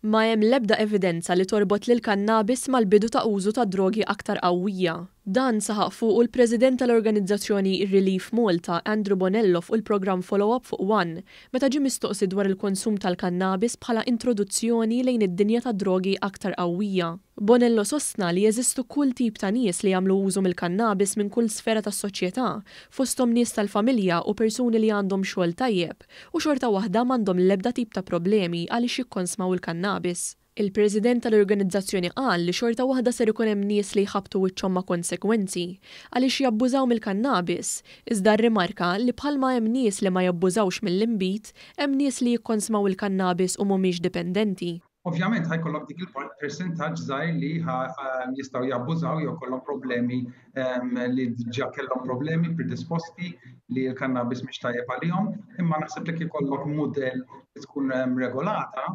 Ma hemm l-ebda evidenza li torbot lill-kannabis mal-bidu ta' użu ta' drogi aktar qawwija. Dan saħaq fuqu l-President tal-organizzazzjoni Relief Malta, Andrew Bonello fuq il-programm Follow Up fuq one, meta ġie mistoqsi dwar il-konsum tal-kannabis bħala introduzzjoni lejn id-dinja tad-drogi aktar qawwija. Bonello sostna li jeżistu kull tip ta' nies li jagħmlu użu mill-kannabis minn kull sfera tas-soċjetà, fosthom nies tal-familja u persuni li għandhom xogħol tajjeb u xorta waħda m'għandhom l-ebda tip ta' problemi għaliex jikkonsmaw il-kannabis. Il-President tal-organizzazzjoni qal li xorta waħda ser ikun hemm nies li jħabbtu wiċċhom ma' konsegwenzi għaliex jabbużaw mill-kannabis, iżda rrimarka li bħalma hemm nies li ma jabbużawx mill-inbid, hemm nies li jikkonsmaw il-kannabis u mhumiex dipendenti. Ovvjament ħa jkollok dik il-percentaġġ żgħir li jistgħu jabbużaw jew kollhom problemi li diġà kellhom problemi predisposti li l-kannabis mhix tajjeb għalihom, imma naħseb li ikollok mudell li tkun regolata,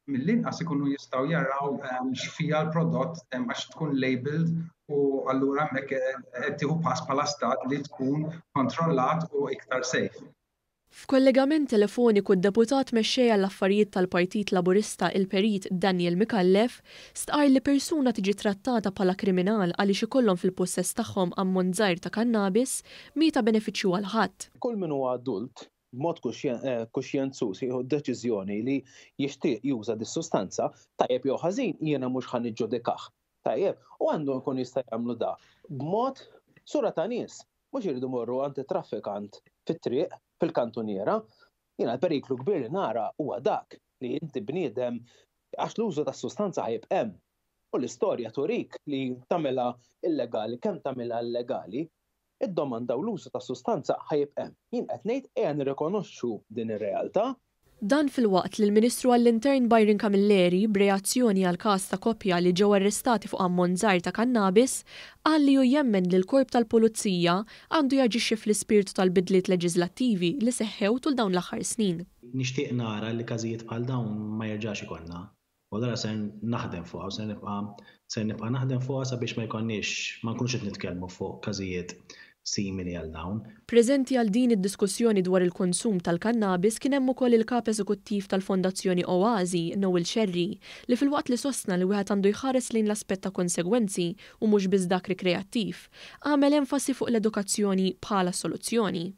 mill-inqas ikunu jistgħu jaraw x'fiha l-prodott għax tkun labeled u allura hemmhekk qed tieħu pass bħala stat li tkun kontrollat u iktar safe. F'kollegament telefoniku d-Deputat Mexxej għall-Affarijiet tal-Partit Laburista il-Perit Daniel Micallef stqarr li persuna tiġi trattata bħala kriminal għaliex ikollhom fil-pussess tagħhom ammont żgħir ta' kannabis mhi ta' benefiċċju għal ħadd. Kull min huwa adult b'mod kuxjenzuż jieħu deċiżjoni li jixtieq juża dis-sustanza, tajjeb jew ħażin jiena mhux ħa niġġudikah. Tajjeb, u għandu jkun jista' jagħmlu da b'mod sura ta' nies. Mhux iridu morru għand it-traffikant fit-triq, fil-kantuniera. Jiena l-periklu kbir li nara huwa dak li inti bniedem għax l-użu tas-sustanza ħa jibqa' hemm. U l-istorja turik li tagħmilha illegali kemm tagħmilha illegali, id-domanda u l-użu tas-sustanza ħa jibqa' hemm. Jien qed ngħid ejja nirrikonoxxu din ir-realtà. Dan filwaqt li l-Ministru għall-Intern Byron Camilleri, b'reazzjoni għal każ ta' koppja li ġew arrestati fuq ammont żgħir ta' kannabis, qal li hu jemmen li l-Korp tal-Pulizija għandu jaġixxi fl-ispirtu tal-bidliet leġiżlattivi li seħħew tul dawn l-aħħar snin. Nixtieq nara li każijiet bħal dawn ma jerġax ikollna. U allura ser naħdem fuqha u ser nibqa' ser nibqa' naħdem fuqha sabiex ma jkollniex ma nkunux qed nitkellmu fuq każijiet simili għal dawn. Preżenti għal din id-diskussjoni dwar il-konsum tal-kannabis kien hemm ukoll il-Kap Eżekuttiv tal-Fondazzjoni Oasi, Noel Scerri, li filwaqt li sostna li wieħed għandu jħares lejn l-aspett ta' konsegwenzi u mhux biss dak rikreattiv, għamel enfasi fuq l-edukazzjoni bħala s-soluzzjoni.